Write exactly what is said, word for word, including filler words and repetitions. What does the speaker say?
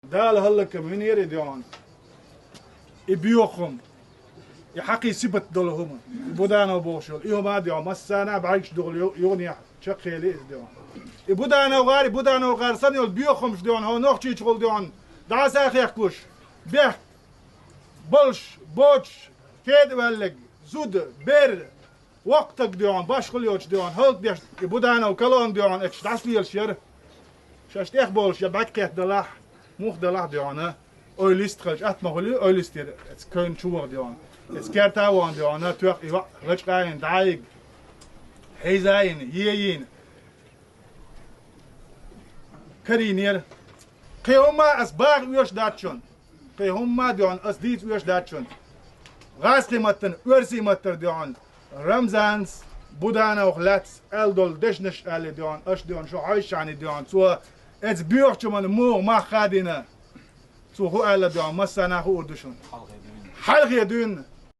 Дала хӀаллакам винера и, дий хьона, и боьха хӀума, и хьакхий сибат долу хӀума, и Буданов бохуш йолу, и хӀума а, дий хьона, массарна а бӀаьргаш духула ю-, юханехьа чекхъели иза, дий хьона. И Буданов гӀар, и Буданов гӀар санна йолу боьха хӀумаш, дий хьона, хьо нохчийчухула, дий хьона, дӀаса а хехкалуш, бехк болуш, боцуш, кеда а ваьлларг, зуда, бер, воккха стаг, дий хьона, башхалла йоцуш, дий хьона, хӀаллакдеш, и Буданов колонна, дий хьона, эцаш дӀасалелаш яра. Шаьш тӀехболуш я бӀаьрг кхетта далахь, муха далахь, дий хьона, ойла йист хилча, атта ма хуьлу ойла йистера, эцу кевнна чу ваха, дий хьона, эцу керта а вахана, дий хьона, тоьхна и йоӀ лачкъа а йина, дӀа а йина, хьийза а йина, е а йина, карийнера. Кхин хӀумма а ас баха оьшуш дац шуна. Кхин хӀумма а, дий хьона, ас дийца оьшуш дац шуна. ГӀазкхийн маттана, оьрсийн маттара, дий хьона, Рамзанца Будановх лаьцна аьлла долу дешнаш а аьлла, дий хьона, аша, дий хьона, шу хьовсчахьана, дий хьона, цо эцу боьхачу хӀуманна муха мах хадийна. Цо хӀун аьлла, дий хьона, массарна а хуур ду шуна. Хьалхе дуьйна.